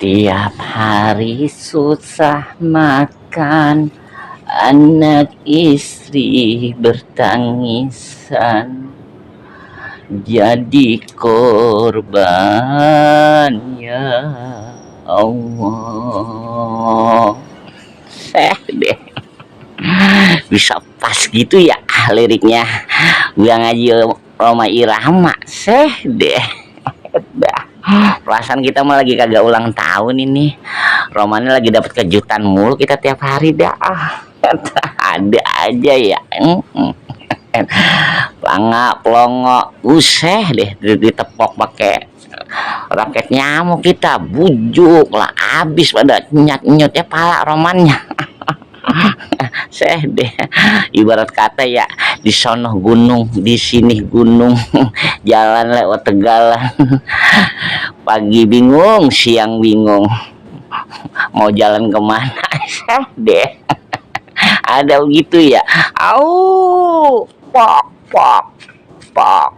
Tiap hari susah makan, anak istri bertangisan, jadi korban ya Allah. Deh, bisa pas gitu ya liriknya. Gua ngaji Roma Irama, deh. Dah. Perasaan kita mah lagi kagak ulang tahun ini. Romannya lagi dapat kejutan mulu kita tiap hari dah. Ada aja ya. Pelanga, pelongo, deh ditepok pakai raket nyamuk, kita bujuk lah habis pada nyat-nyut ya pala romannya. Deh, ibarat kata ya, di sono gunung, di sini gunung, jalan lewat tegalan, pagi bingung, siang bingung, mau jalan kemana. Deh, ada begitu ya. Au, pok pok pok.